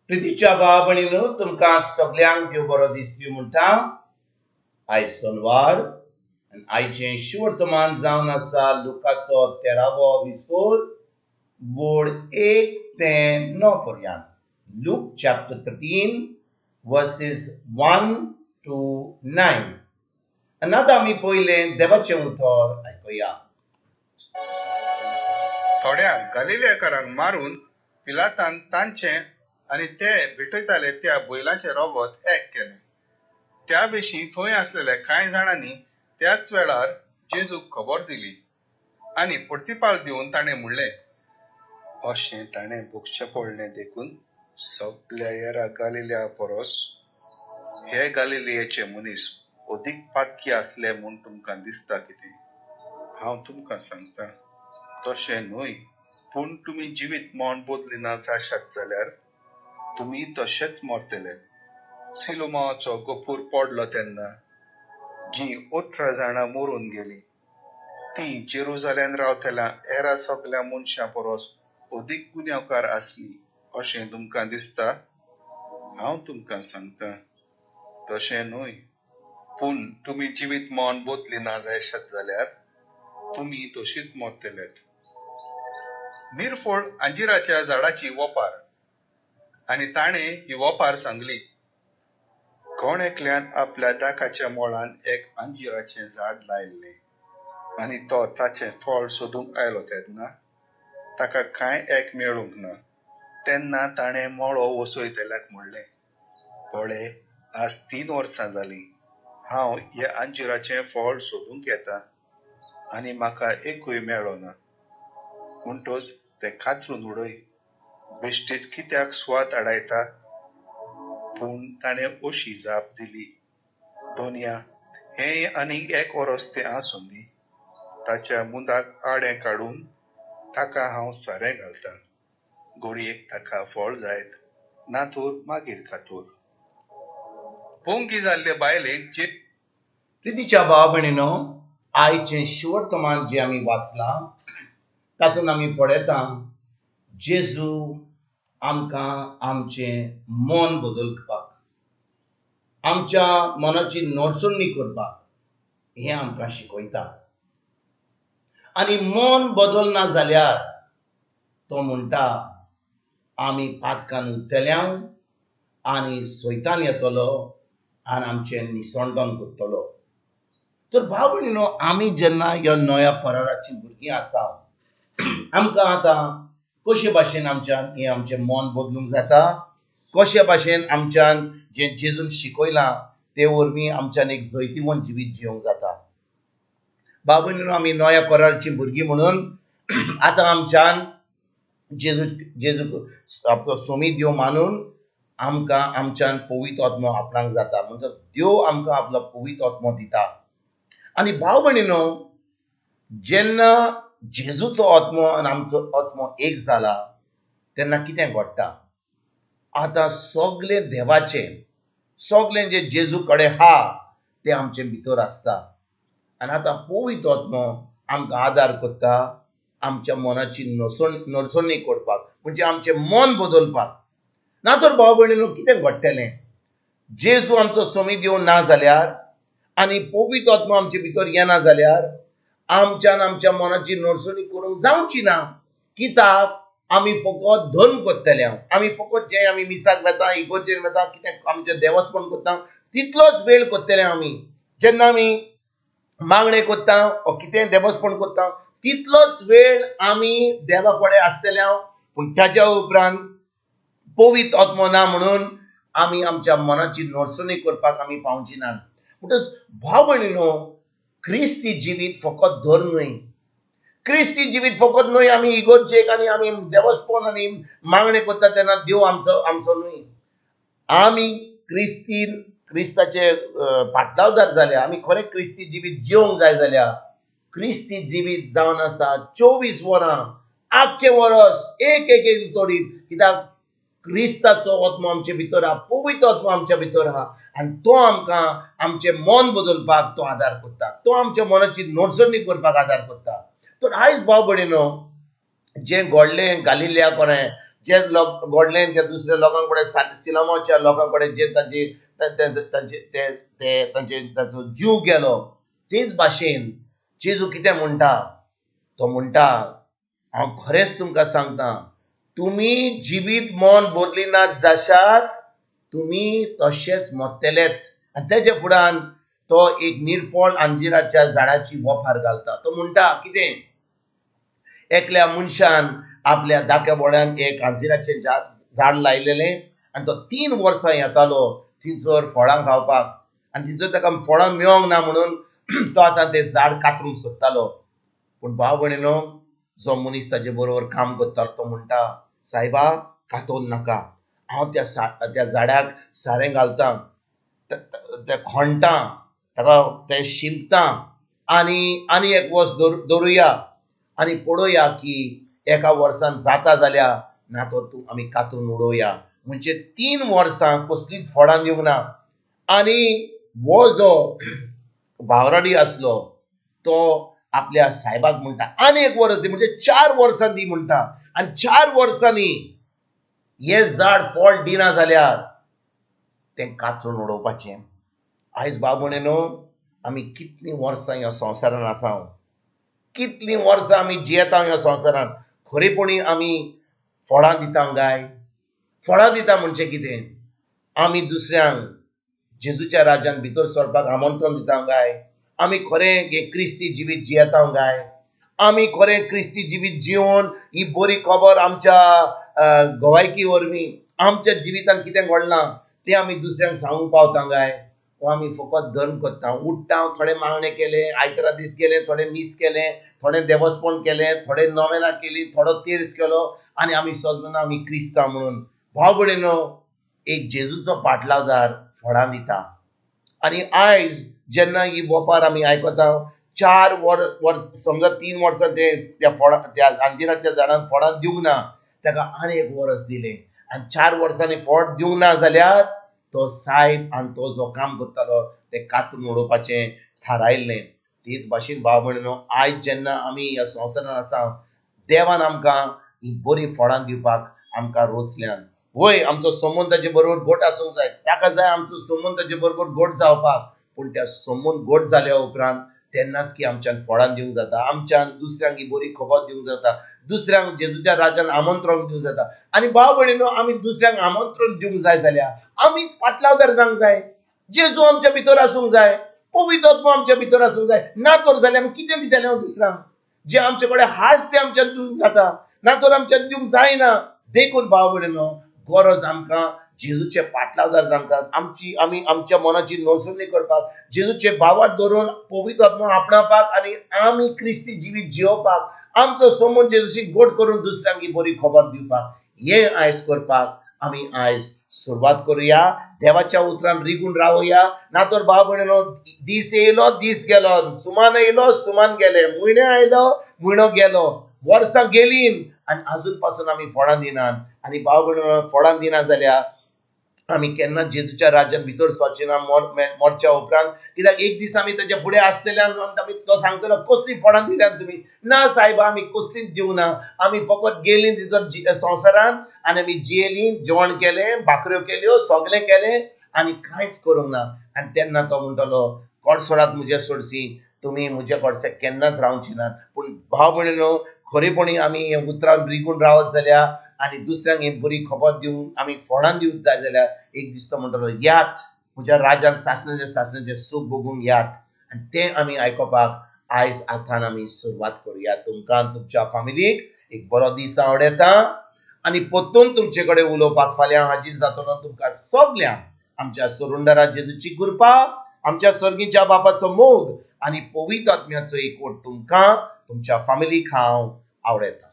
प्रितीच्या भाव भयणीनो, तुमकां सगल्यांक देव बरो दीस दिवं म्हणटा. आयज सोनवार आनी आयचें शिवर्तमान जावन आसा लुकाचो तेरावो विस्फोर वोड 1 ते 9 पर्यंत. Luke chapter 13 verses 1 to 9. आनी आतां आमी पयलें देवाचें उतर आयकुया. थोड्या गालिलेकारांक मारून पिलातान तांचें आनी ते भेटयताले त्या बैलांचें रोगत एक केलें. त्या विशीं थंय आसलेल्या कांय जाणांनी त्याच वेळार जेजूक खबर दिली आनी प्रतिपाल दिवन ताणें म्हणलें, अशें ताणें भोगचें पडलें देखून सगल्या हेरा गालिल्या परस हे गालिलेचे मनीस अदीक पातकी आसले म्हूण तुमकां दिसता कितें? हांव तुमकां सांगता, तशें न्हय, पूण तुमी जिवीत मन बदलिना जाशात जाल्यार तुमी तशेच मरतले. सिलोमाचो गोपूर पडलो तेन्ना जीं 18 जाणां मरून गेलीं तीं जेरुजाल्यान रावतल्या हेरा सगल्या मनशां परस अदीक गुन्यांवकार आसलीं अशें तुमकां दिसता? हांव तुमकां सांगता, तशें न्हय, पूण तुमी जिवीत मन बदलिना जायशात जाल्यार तुमी तशीच मरतले. निर्फळ अंजिराच्या झाडाची वपार. आनी ताणें ही वपार सांगली, कोण एकल्यान आपल्या दाकाच्या मोळान एक अंजिराचें झाड लायिल्लें आनी तो ताचें फळ सोदूंक आयलो तेन्ना ताका कांय एक मेळूंक ना. तेन्ना ताणें मळो वसयतल्याक म्हणलें, पळय, आज 3 वर्सां जालीं हांव ह्या अंजिराचें फळ सोदूंक येता आनी म्हाका एकूय मेळ्ळो ना. म्हणटच तें कातरून उडय, बेश्टीच कित्याक सुवात आडायता? पूण ताणें अशी जाप दिली, दोनया, हें आनीक एक वरस तें आसूं दी, ताच्या मुंदाक आडें काडून ताका हांव सारें घालतां, घडयेक ताका फळ जायत, ना तर मागीर कातूर. पोंगी जाल्ले बायलेक जे प्रितीच्या भाव भयणीनो, आयचें शिवर्तमान जें आमी वाचलां तातूंत आमी पळयता जेजू आमकां आमचें मन बदलपाक, आमच्या मनाची नडसणी करपाक हें आमकां शिकयता. आनी मन बदलना जाल्यार तो म्हणटा आमी पातकान उरतले आनी सैतान येतलो आनी आमचें निसणटन करतलो. तर भाव भयणीनो, आमी जेन्ना ह्या नव्या कराराचीं भुरगीं आसा, आमकां आतां कशे भाशेन आमच्यान हें आमचें मन बदलूंक जाता, कशे भाशेन आमच्यान जें जेजून शिकयलां ते वरवीं आमच्यान एक जैतिवंत जिवीत जिवंक जाता. भाव भयणीनो, आमी नव्या कराराचीं भुरगीं म्हणून आतां आमच्यान जेजू आपलो सोमी देव मानून आमकां आमच्यान पवित्र आत्मो आपणाक जाता. म्हणजे देव आमकां आपलो पवित्र आत्मो दिता. आनी भाव भयणीनो, जेन्ना जेजूचो आत्मो आनी आमचो आत्मो एक जाला तेन्ना कितें घडटा? आतां सगलें देवाचें, सगलें जें जेजू कडेन आहा तें आमचे भितर आसता. आनी आतां पवित्र आत्मो आमकां आदार करता आमच्या मनाची नडसणी करपाक, म्हणजे आमचें मन बदलपाक. ना तर भाव भयणीनो, कितें घडटलें? जेजू आमचो सोमी देव ना जाल्यार आनी पवित्र आत्मो आमचे भितर येना जाल्यार आमच्यान आमच्या मनाची नडसणी करूंक जावची ना. कित्याक? आमी फकत धर्म करतले, आमी फकत जें आमी मिसाक वता, इगोर्जेर वता, कितें आमचें देवस्पण करता तितलोच वेळ करतले आमी. जेन्ना आमी मागणें करता ओ कितें देवस्पण करता तितलोच वेळ आमी देवा कडेन आसतले. पूण ताच्या उपरांत पवित्र आत्मो ना म्हणून आमी आमच्या मनाची नडसणी करपाक आमी पावची नात. म्हणटच भाव भयणीनो, क्रिस्ती जिवीत फकत धर्म न्हय, क्रिस्ती जिवीत फकत न्हय आमी इगोर्जेक आनी आमी देवस्पण आनी मागणें करता तेन्ना देव आमचो आमचो न्हय. आमी क्रिस्ताचे पाटलावदार जाल्या, आमी खरें क्रिस्ती जिवीत जिवंक जाय जाल्यार क्रिस्ती जिवीत जावन आसा 24 वरां, आख्खें वरस, एक एक एक तोडी. कित्याक? क्रिस्ताचो आत्मो आमचे भितर आहा, पवित्र आत्मो आमच्या भितर आहा आनी तो आमकां आमचें मन बदलपाक तो आदार करता, तो आमच्या मनाची नडसणी करपाक आदार करता. तर आयज भाव भयणीनो, जें घडलें गालिलिया कोणें जे लोक घडलें त्या दुसऱ्या लोकां कडेन, सिलोमाच्या लोकां कडेन जे तांचे तांचे ते तांचे ताचो जीव गेलो, तेच भाशेन जेजू कितें म्हणटा, तो म्हणटा हांव खरेंच तुमकां सांगता, तुमी जिवीत मन बदली नात जाशात तुमी तशेंच मरतलेत. आनी तेजे फुडान तो एक निर्फळ अंजिराच्या झाडाची वोपार घालता. तो म्हणटा कितें, एकल्या मनशान आपल्या दाक्या बोळ्यान एक अंजिराचें झाड लायलेलें आनी तो 3 वर्सां येतालो थंयसर फळां खावपाक, आनी थंयसर ताका फळां मेळोंक ना म्हणून तो आतां तें झाड कातरूंक सोदतालो. पूण भाव भयणीनो, जो मनीस ताजे बरोबर काम करतालो तो म्हणटा, सायबा कातोवन नाका, हांव त्या त्या झाडाक सारें घालतां, तें खोंडटा, ताका तें शिंपता आनी आनी एक वर्स दवरुया आनी पळोवया की एका वर्सान जाता जाल्यार ना तर तूं आमी कातरून उडोवया. म्हणजे 3 वर्सां कसलीच फळां दिवंक ना. आनी हो जो भावराडी आसलो तो आपल्या सायबाक म्हणटा आनी एक वर्स दी, म्हणजे 4 वर्सां दी म्हणटा. आनी 4 वर्सांनी हें झाड फळ दिना जाल्यार तें कातरून उडोवपाचें. आयज भाव भयणीनो, आमी कितलीं वर्सां ह्या संवसारान आसा, कितलीं वर्सां आमी जियेता ह्या संवसारान, खरेपणी आमी फळां दिता काय? फळां दिता म्हणजे कितें, आमी दुसऱ्यांक जेजूच्या राज्यान भितर सरपाक आमंत्रण दिता काय? आमी खरें हें क्रिस्ती जिवीत जियेता काय? आमी खरें क्रिस्ती जिवीत जिवन ही बरी खबर आमच्या गवायकी वरवीं आमच्या जिवितान कितें घडलां तें आमी दुसऱ्यांक सांगूंक पावता काय? वो आमी फकत धर्म करता, उठ्ठा, थोडे मागणें केलें, आयतारा दीस केलें, थोडे मीस केलें, थोडे देवस्पण केलें, थोडे नोवेनां केली, थोडो तेर्स केलो आनी आमी सगळ्यांना आमी क्रिस्तांव म्हणून. भाव भयणीनो, एक जेजूचो पाटलावदार फळां दिता. आनी आयज जेन्ना ही वोपार आमी आयकता, 4 वर्स समजा 3 वर्सां ते त्या फळां त्या अंजिराच्या झाडान फळां दिवंक ना, ताका आनी एक वर्स दिलें आनी 4 वर्सांनी फळ दिवंक ना जाल्यार तो सायब आनी तो जो काम करतालो तें कातरून उडोवपाचें थारायल्लें. तेच भाशेन भाव भयणीनो, आयज जेन्ना आमी ह्या संवसारान आसा, देवान आमकां ही बरीं फळां दिवपाक आमकां रोचल्यान. वय आमचो संबंद ताजे बरोबर घट आसूंक जाय, ताका जाय आमचो संबंद ताजे बरोबर घट जावपाक. पूण त्या संबंद घट जाल्या उपरांत तेन्नाच की आमच्यान फळां दिवंक जाता, आमच्यान दुसऱ्यांक ही बरी खबर दिवंक जाता, दुसऱ्यांक जेजूच्या राज्यान आमंत्रण दिवंक जाता. आनी भाव भयणीनो, आमी दुसऱ्यांक आमंत्रण दिवंक जाय जाल्यार आमीच पाटलावदार जावंक जाय, जेजू आमच्या भितर आसूंक जाय, पवित्र आत्मो आमच्या भितर आसूंक जाय. ना तर जाल्यार आमी कितें दितले दुसऱ्यांक? जे आमचे कडेन हास ते आमच्यान दिवंक जाता, ना तर आमच्यान दिवंक जायना. देखून भाव भयणीनो, गरज आमकां जेजूचे पाटलावदार जावंक, आमची आमी आमच्या मनाची नोसणी करपाक, जेजूचे भावात धरून पवित्र आत्मो आपणावपाक आनी आमी क्रिस्ती जिवीत जियोवपाक, आमचो संबंद जेजूशी गोड करून दुसऱ्यांक ही बरी खबर दिवपाक, हें आयज करपाक आमी आयज सुरवात करुया. देवाच्या उतरान रिगून रावया. ना तर भाव भयणीनो, दीस येयलो दीस गेलो, सुमान येयलो सुमान गेले, म्हयने आयलो म्हयनो गेलो, वर्सां गेलीं आनी आजून पासून आमी फळां दिनात. आनी भाव भयणीनो, फळां दिना जाल्यार आमी केन्ना जेजूच्या राज्यान भितर सरचे ना मरच्या उपरांत. कित्याक एक दीस आमी ताच्या फुडें आसतले आनी तो सांगतलो, कसलीं फळां दिल्यात तुमी? ना सायबा, आमी कसलींच दिवंक ना, आमी फकत गेलीं तिचो संवसारान आनी आमी जियेलीं, जेवण केलें, भाकऱ्यो केल्यो, सगळें केलें आनी कांयच करूंक ना. आनी तेन्ना तो म्हणटलो, कोण सोडात म्हजे सोडसी, तुमी म्हज्या कडसे केन्नाच रावची नात. पूण भाव भयणीनो, खरेपणी आमी हे उतरान रिगून रावत जाल्यार आनी दुसऱ्यांक ही बरी खबर दिवन आमी फळां दिवंक जाय जाल्यार एक दीस तो म्हणटलो, यात म्हज्या राजान सासणाचें सासणाचें सूख भोगूंक यात. आनी तें आमी आयकुपाक आयज आतां आमी सुरवात करुया. तुमकां तुमच्या फामिलीक एक बरो दीस आवडटा आनी परतून तुमचे कडेन उलोवपाक फाल्यां हाजीर जातलो. तुमकां सगल्यांक आमच्या सरुंडरा जेजूची कृपा, आमच्या सर्गीच्या बापाचो मोग आनी पवित्र आत्म्याचो एकवट तुमकां तुमच्या फामिलीक हांव आवडटा.